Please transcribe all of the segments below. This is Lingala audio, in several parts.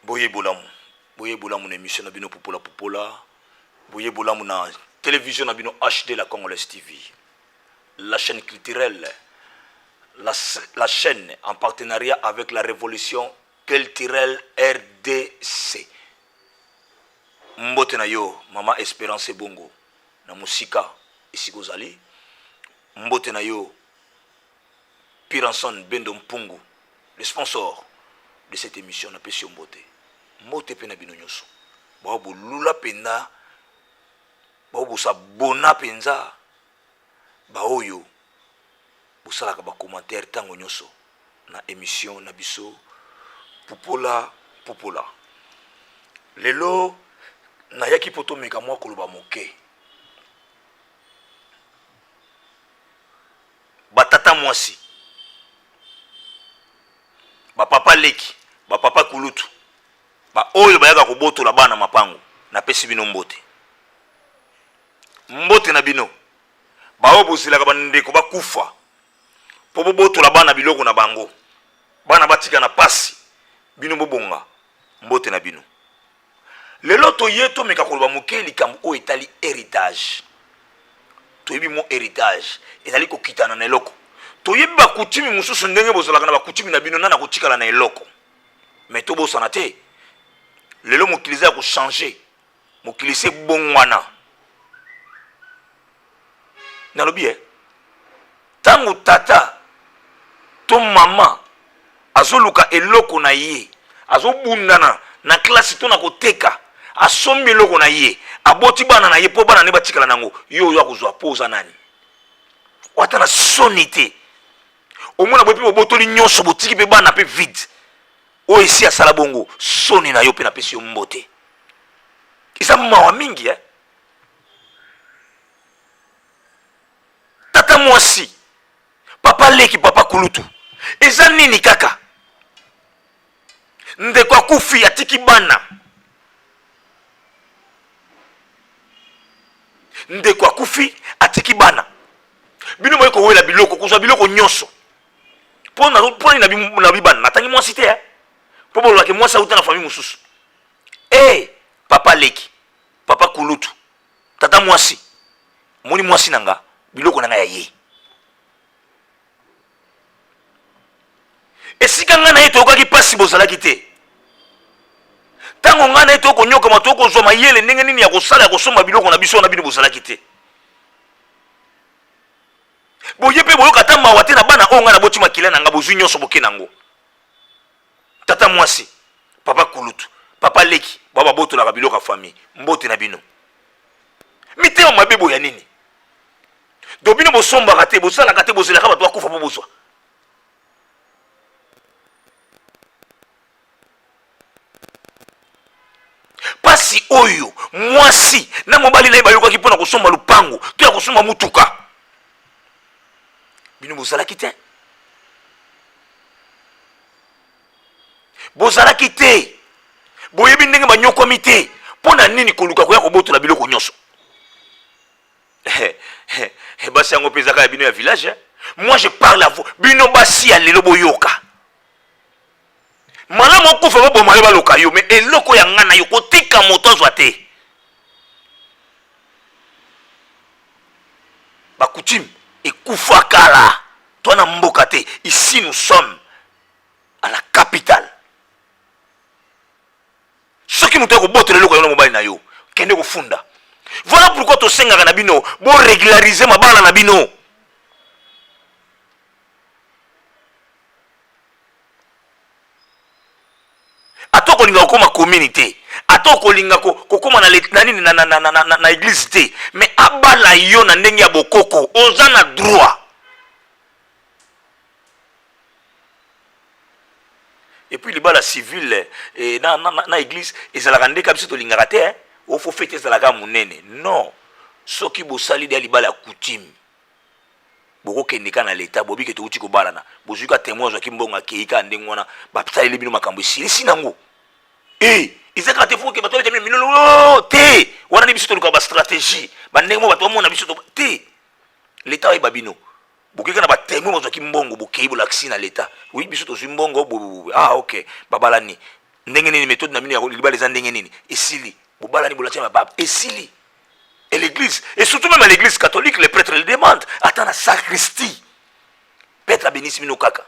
Boye bolamu, boye bolamu na emission na bino Popola Popola, boye bolamu na television na bino HD la Congolaise TV, la chaîne culturelle, la, la chaîne en partenariat avec la Révolution culturelle RDC. Mbote na yo mama Esperance Bongo na mosika esika ozali. Mbote na yo Piranson Bendo Mpungu, le sponsor de cette émission, napesi yo mbote. Mbote mpe na bino nyonso bao bolula mpenza, bao bosabona mpenza, baoyo bosalaka ba commentaire ntango nyonso na émission na biso Pupola Pupola. Lelo nayaki mpo tomeka mwa koloba moke. Ba tata mwasi, ba papa leki, ba papa kulutu, ba oyo bayaka kobotola bana mapango, napesi bino mbote. Mbote na bino ba oyo bozelaka ba ndeko bakufa po bobotola bana biloko na bango, bana batika na pasi, bino bobonga, mbote na bino. Lelo toye tomeka koloba moke likambo oyo etali heritage. Toyebi mot heritage ezali kokitana na eloko. Toyebi ba coutume mosusu ndenge bozalaka na ba coutume na bino nani akotikala na eloko. Mais tobosana te lelo mokili eza ya ko changer, mokili esi ebongwana. Nalobi eh, tango tata to mama azoluka eloko na ye, azobundana na classe to na koteka, asombi eloko na ye, aboti bana na ye po bana ne batikala na yango, yo oyo akozwa po oza nani? Ata na soni te. Omona boye pe bobotoli nyonso, botiki pe bana pe vide. Oyo esi asala bongo, soni na yo pe napesi yo mbote. Eza mawa mingi eh. Tata mwasi, papa leki, papa kulutu, eza nini kaka? Ndeko akufi atiki bana, ndeko akufi atiki bana, bino boye kowela biloko, kozwa biloko nyonso mpo nini? Na bibana natangi mwasi te eh? Mpo bolobaki mwasi auta na famille mosusu. Hey, eh, papa leki, papa kulutu, tata mwasi, omoni mwasi na nga, biloko na nga ya ye. Esika nga na ye toyokaki mpasi, bozalaki te. Ntango nga na ye tokonyokama, tokozwa mayele ndenge nini ya kosala ya kosomba biloko na biso wana, bino bozalaki te. Boye mpe boyoka ata mawa te na bana oyo nga naboti makila na nga, bozwi nyonso boke na yango. Tata mwasi, papa kulutu, papa leki, ba babotolaka biloko ya famille. Mbote na bino. Mitema mabe boya nini? Donc bino bosombaka te, bosalaka te, bozelaka bato bakufa mpo bozwa. Pasi oyo mwasi na mobali na ye bayokaki mpo na kosomba lupango to ya kosomba motuka, bino bozalaki te. Bozalaki te, boyebi ndenge banyokwami te. Mpo na nini koluka koya kobotola biloko nyonso? Basi yango mpe ezaka ya bino ya village. Moi je parle à vous, bino basi ya lelo, boyoka malamu. Okufa, baboma yo, baloka yo, mais eloko ya nga na yo kotika moto azwa te. Ba coutume ekufa kala, toi na mboka te. Ici nous sommes à la capitale. Soki moto akobotola eloko yo na mobali na yo, kende kofunda. Voilà pourquoi tosengaka na bino borégulariser mabala na bino. Ata okolinga kokóma commune te, ata okolinga kokóma na nini na église te, mais abala yo na ndenge ya bokoko, oza na droit. Et puis libala civile eh, na église ezalaka ndeka biso tolingaka te eh? Ofo fete ezalaka monene. Non, soki bosali deya libala ya coutume, bokokende ka na leta, bobike touti kobalana, bozwi ka témoin, azwaki mbongo, akei kaka ndenge wana, basaleli bino makambo, esilisi nango. E eza kaka te foke bato babeta bino milolo te. Wana nde biso toluka bastratégie, bandenge mo bato bamona biso te. Leta oyeba bino bokeka na batémoin, bazwaki mbongo, bokei, bolakisi na leta: oui, biso tozwi mbongo boye. Ah ok, babalani. Ndenge nini methode na bino ya libala eza ndenge nini? Esili. Bobalani bolatia mababa. Esili. Et l'église, et surtout même à l'église catholique, les prêtres le demandent. Ata na sacristie. Prêtre abénisse bino kaka.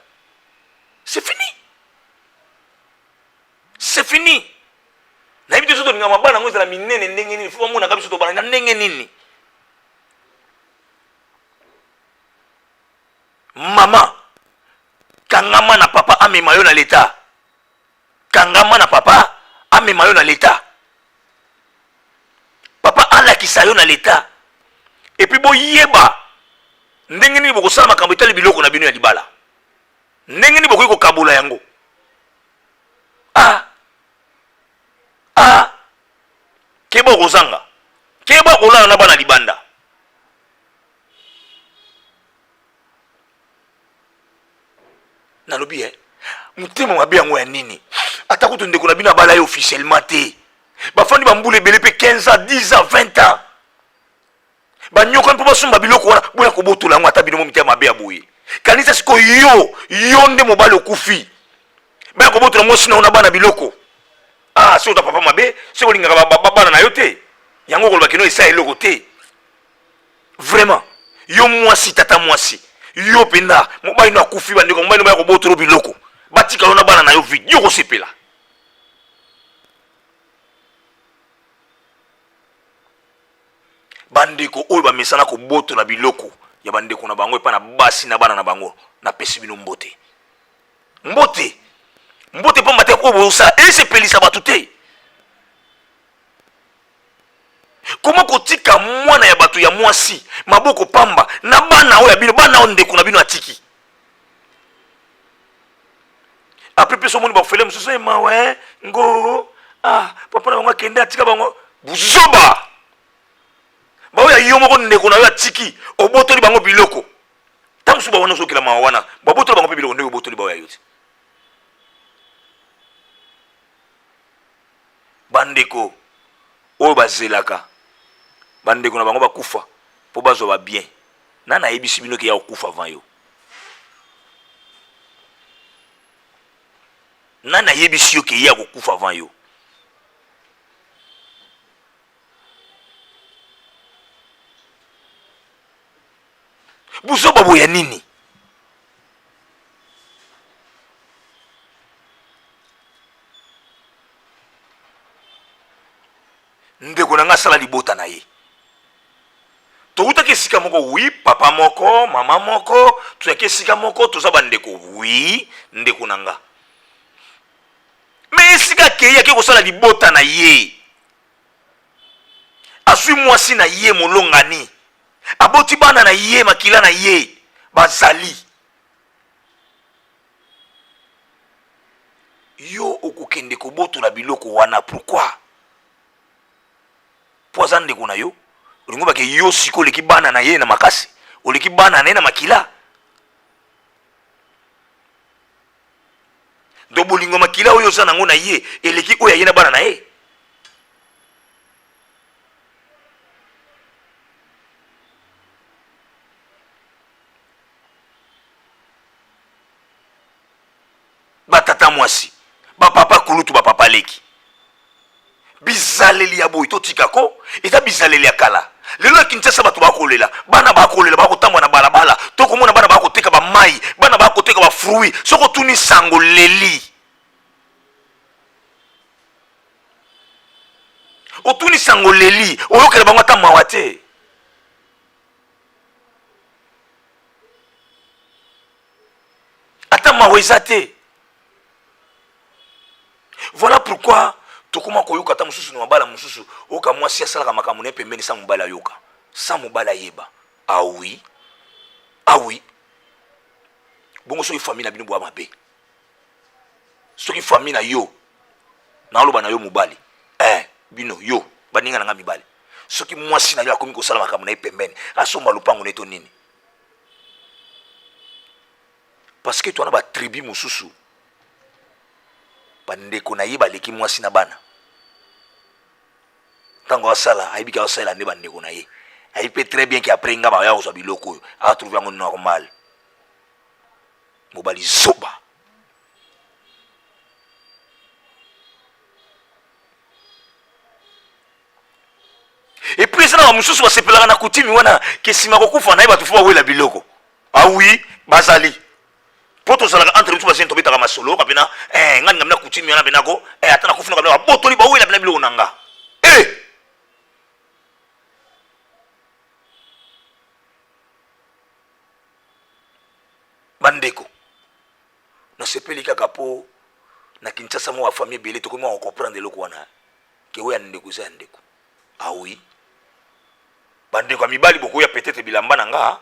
C'est fini. C'est fini. Nayebi te soki tolinga mabala yango ezala minene ndenge nini, fo bamonaka biso tobala na ndenge nini. Mama, kangama na papa amema yo na leta. Kangama na papa amema yo na leta. Papa alakisa yo na leta. Et puis boyeba ndenge nini bokosala makambo etali biloko na bino ya libala. Ndenge nini bokoki kokabola yango. Ah! Ah! Keba okozanga. Keba okolala na bana libanda. Nalobi eh, motema mabe yango ya nini? Ata kutu ndeko na bino abala ye officiellement te. Bafandi ba mbula ebele pe 15 ans, 10 ans, 20 ans. Banyokami mpo basomba biloko wana, boya kobotola yango ata bino mo mitema mabe ya boye. Kanisa sikoyo yo, yo nde mobali okufi. Baya kobotola mwasi na yo na bana biloko. Ah, soki oza papa mabe, soki olingaka bana na yo te, yango okoloba kino esa eloko te. Vraiment, yo mwasi, tata mwasi, yo mpenza mobali no akufi, bandeko mobali no baya kobotola biloko, batika yo na bana na yo vide, yo okosepela? Bandeko oyo bamesana kobotola biloko ya bandeko na bango epai na basi na bana na bango, napesi bino mbote. Mbote, mbote, pamba te oyo bozosala esepelisa bato te. Koma kotika mwana ya bato ya mwasi maboko pamba na bana oyo ya bino, bana oyo ndeko na bino atiki. Après mpe somoni bafele mosusu eh, mawa eh, ngo ah, papa na bango akende atika bango buzoba. Baoyo ya yo moko ndeko na yo atiki, obotoli bango biloko. Ntango mosusu bawana ozokela mawa wana, babotoli bango mpe biloko ndenge obotoli baoyo ya yo te. Bandeko oyo bazelaka bandeko na bango bakufa mpo bazwa ba bien, nani ayebisi bino ke ya kokufa avant yo? Nani ayebisi yo ke ye akokufa avant yo? Buzoba boya nini? Ndeko na nga asala libota na ye. Towutaki esika moko oui, papa moko, mama moko, toyaki esika moko, toza bandeko oui, ndeko na nga. Mais esika akei ake kosala libota na ye. Azwi mwasi na ye molongani, aboti bana na ye, makila na ye bazali. Yo okokende kobotola biloko wana pourquoi? Po aza ndeko na yo? Olingi obake yo sikoyo oleki bana na ye na makasi, oleki bana na ye na makila? Donc bolingo ya makila oyo oza nango na ye eleki oyo ya ye na bana na ye? Ba tata mwasi, ba papa kulutu, ba papa leki, bizaleli ya boye totika ko, eza bizaleli ya kala. Lelo na Kinshasa bato bakolela, bana bakolela, bakotambola na balabala, tokomona bana bakoteka ba mayi, bana bakoteka ba fruits. Soki otuni sango leli, otuni sango leli, oyokela bango ata mawa te. Ata mawa eza te. Voilà pourquoi tokoma koyoka ata mosusu na mabala mosusu, oyoka mwasi asalaka makambo na ye pembeni sans mobali ayoka, sans mobali ayeba. Ah oui, ah oui. Bongo soki famille na bino boya mabe, soki famille na yo, naoloba na yo mobali, eh, bino yo baninga na nga mibali, soki mwasi na yo akomi kosala makambo na ye pembeni, asomba lopango na ye to nini, parce que toana ba tribu mosusu bandeko na ye baleki mwasi na bana. Ntango asala ayebi ke asalela nde bandeko na ye, ayebi mpe très bien ke après nga baya kozwa biloko oyo, atrouve yango normal. Mobali zoba. na bamosusu basepelaka na kutimi wana ke nsima kokufa na ye bato fo bawela biloko. Ah oui, bazali mpo tozalaka entre biso bazeni, tobetaka masolo oyoka mpena eh, ngai ngambi na kutimi wana mpena ko eh, ata nakufi na babotoli bawela mpena biloko na nga eh! Bandeko, nasepeli kaka mpo na Kinshasa mwa bafamille ebele tokomi mwa kocomprendre eloko wana ke oyo ya ndeko eza ya ndeko. Ah oui, bandeko ya mibali bokoya peut-être bilamba na nga,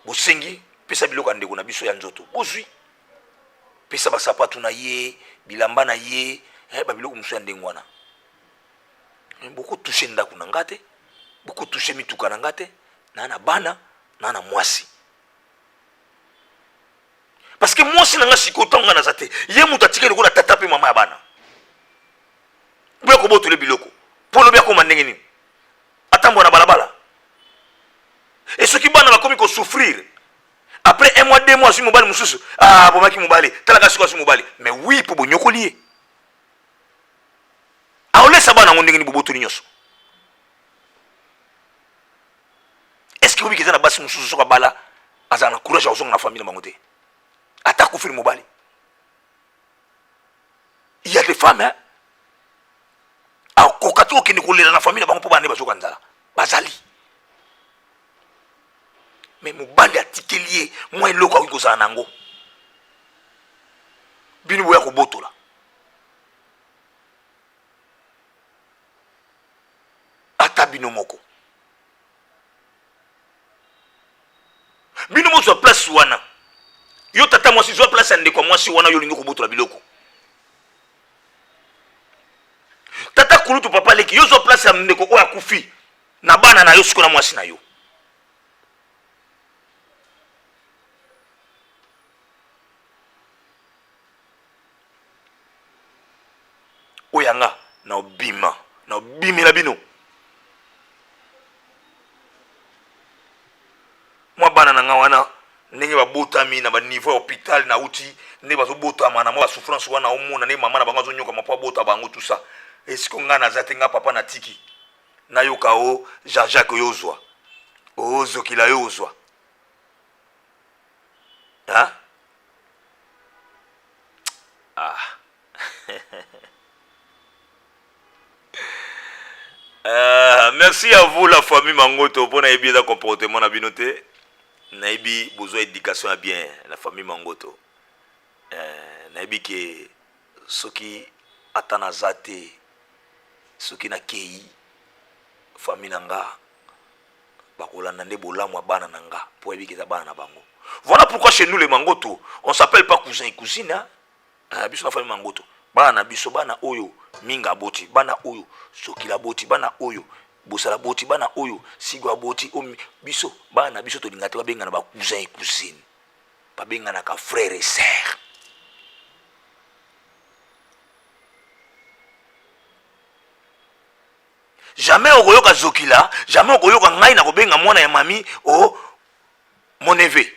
bosengi pesa biloko ya ndeko na biso ya nzoto, bozwi pesa basapatu na ye, bilamba na ye, eh, babiloko mosusu ya ndenge wana. Bokotouche ndako na nga te, bokotouche mituka na nga te, na na bana na na mwasi, parce que mwasi na nga sikoyo ntango nga naza te, ye moto atikali lokola tata mpe mama ya bana. Boya kobotole biloko mpo lobi akoma ndenge nini atambwa na balabala. E soki bana bakomi kosouffrir après un mois, 2 mois, azwi mobali mosusu, ah, abomaki mobali, talaka sikoyo azwi mobali. Mais oui, mpo bonyokoli ye, aolesa bana yango ndenge nini bobotoli nyonso? Est ce que obiki eza na basi mosusu soki abala azala na courage ya kozonga na famille na bango te, ata akufeli mobali? Il y a des femmes, hein, akoka te kokende kolela na famille na bango mpo bana nde bazoka nzala bazali, mais mobali atikeli ye mwa eloko akoki kozala na yango, bino boya kobotola. Ata bino moko, bino bozwa place wana. Yo tata mwasi, zwa place ya ndeko ya mwasi wana yo olingi kobotola biloko. Tata kulutu, papa leki, yo zwa place ya ndeko oyo akufi na bana na yo sikoyo na mwasi na yo. Oyo yanga na obima na obimela bino mwa bana na nga wana ndenge babotami na baniveau ya hôpital nauti, ndenge bazobotama na mwa basouffrance wana, omona ndenge mama na bango azonyokama mpo abota bango, tout ça. Esiko ngai naza te, ngai papa natiki nayoka o Jean-Jacques oyo ozwa ozokila yo ozwa, hein? Ah. Merci à vous la famille Mangoto mpo nayebi eza comportement na bino te, nayebi bozwa éducation ya bien, la famille Mangoto. Nayebi ke soki ata naza te, soki nakei, famille na nga bakolanda nde bolamu ya bana na nga mpo yebi ke eza bana na bango. Voilà pourquoi chez nous les Mangoto, on s'appelle pas cousin et cousine, hein? Biso na famille Mangoto, bana na biso, bana oyo Minga aboti, bana oyo Sokila aboti, bana oyo Bosala aboti, bana oyo Sigo aboti, biso bana na biso tolinga te babengana ba cousin et cousine, babenganaka frère et sœur. Jamais okoyoka Zokila, jamais okoyoka ngai na kobenga mwana ya mami o mon neveu,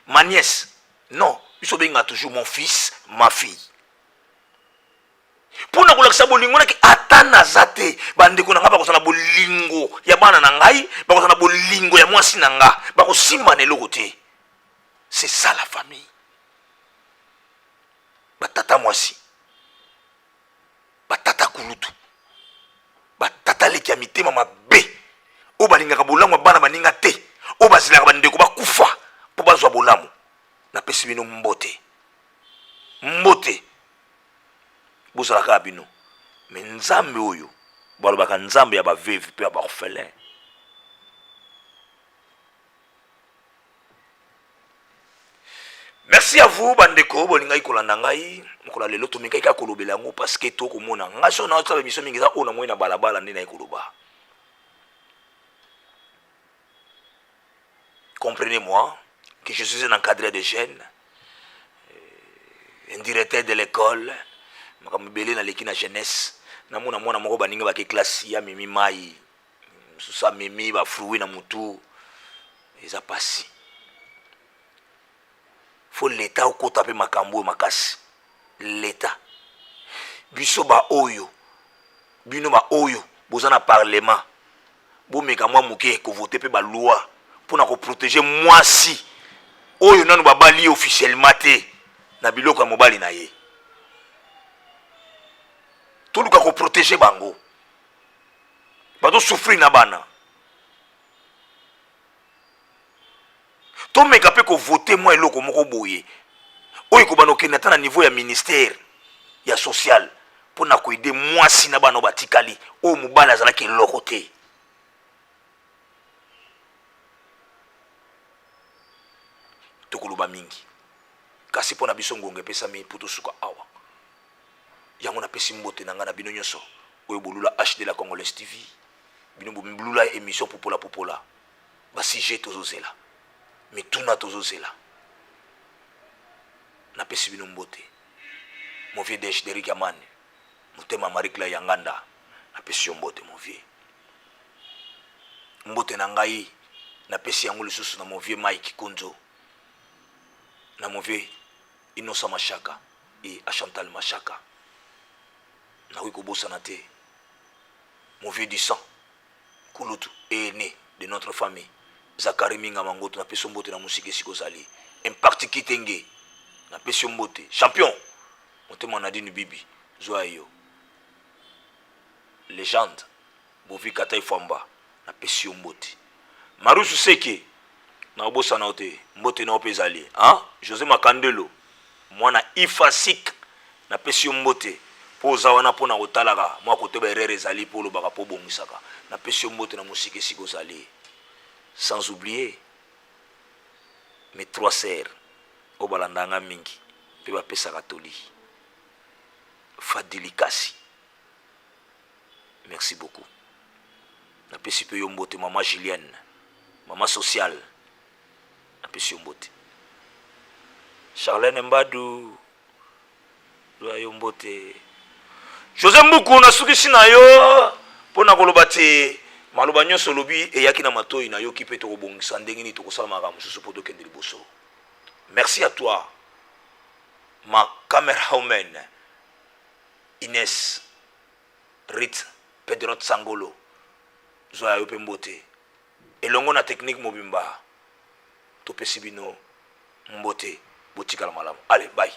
ma nièce. Non, biso benga toujours mon fils, ma fille. Mpo na kolakisa bolingo naki ata naza te, bandeko na ngai bakozala na bolingo ya bana na ngai, bakozala na bolingo ya mwasi na nga, bakosimba na eloko te. C'est ça la famille. Batata mwasi, batata kulutu, batata leki ya mitema mabe oyo balingaka bolamu ya bana baninga te, oyo bazelaka bandeko bakufa mpo bazwa bolamu, napesi bino mbote, mbote. Bozala kaka bino, me Nzambe oyo balobaka Nzambe ya baveuve mpe ya baorphelin. Merci à vous bandeko bolingaki kolanda ngai mokolo ya lelo. Tomekaki kaka kolobela yango parce que tokomona ngai so naosala émission mingi eza oyo namoni na balabala nde naye koloba. Comprenez-moi que je suis un encadreur de jeunes, un directeur de l'école, makambo ebele naleki na jeunesse. Namona mwana moko baninga bake classe, ya memi mai mosusu, amemi bafruit na mutu, eza pasi. Faut leta okota mpe makambo oyo makasi. Leta biso baoyo, bino baoyo boza na parlement. Bomeka mwa moke kovote mpe baloi mpo na koprotege mwasi oyo nanu babali ye officiellement te na biloko ya mobali na ye. Toluka koprotege bango, bazosouffrir na bana. Tomeka mpe kovote mwa eloko moko boye oyo ekobanda kokende ata na niveau ya ministère ya social mpo na koede mwasi na bana oyo batikali, oyo mobali azalaki eloko te. Tokoloba mingi, kasi mpo na biso ngonga epesami mpo tosuka awa. Yango napesi mbote na ngai na bino nyonso oyo bolula HD la Congolaise TV, bino bolula émission Popola Popola. Ba sujet tozozela, mituna tozozela. Napesi bino mbote. Mon vieux Desh Derrick Amani, motema Marie Claire Yanganda, napesi yo mbote mon vieux. Mbote na ngai napesi yango lisusu na mon vieux Mike Konzo, na mon vieux Innocent Mashaka et à Chantal Mashaka. Nakoki kobosana te mon vieux du sang Kulutu aine de notre famille Zacharie Minga Mangoto, napesi yo mbote na mosika esika ozali. Impact Kitenge, napesi yo mbote. Champion motema Nadine Bibi, zwa yo. Legende Bovi Kata Ifwamba, napesi yo mbote. Marusu Seke, nakobosana yo te, mbote na yo mpe ezali. Hein? José Makandelo, mwana Ifasik, napesi yo mbote mpo oza wana mpo na kotalaka mwa kote ba erreur ezali mpo olobaka mpo obongisaka. Napesi yo mbote na mosika esika ozali. Sans oublier mes trois sœurs oyo balandaka nga mingi mpe bapesaka toli. Fadili Kasi, merci beaucoup. Napesi mpe yo mbote mama Julienne, mama sociale, napesi yo mbote. Charlène Mbadu, zwa yo mbote. Jose Mbuku, nasukisi na yo mpo na koloba te maloba nyonso olobi eyaki na matoi nayoki mpe tokobongisa ndenge nini tokosala makambo mosusu mpo tokende liboso. Merci à toi ma camerawoman Ines Rit Pedro Tsangolo, zwa ya yo mpe mbote elongo na technique mobimba, topesi bino mbote, botikala malamu. Allez, bye.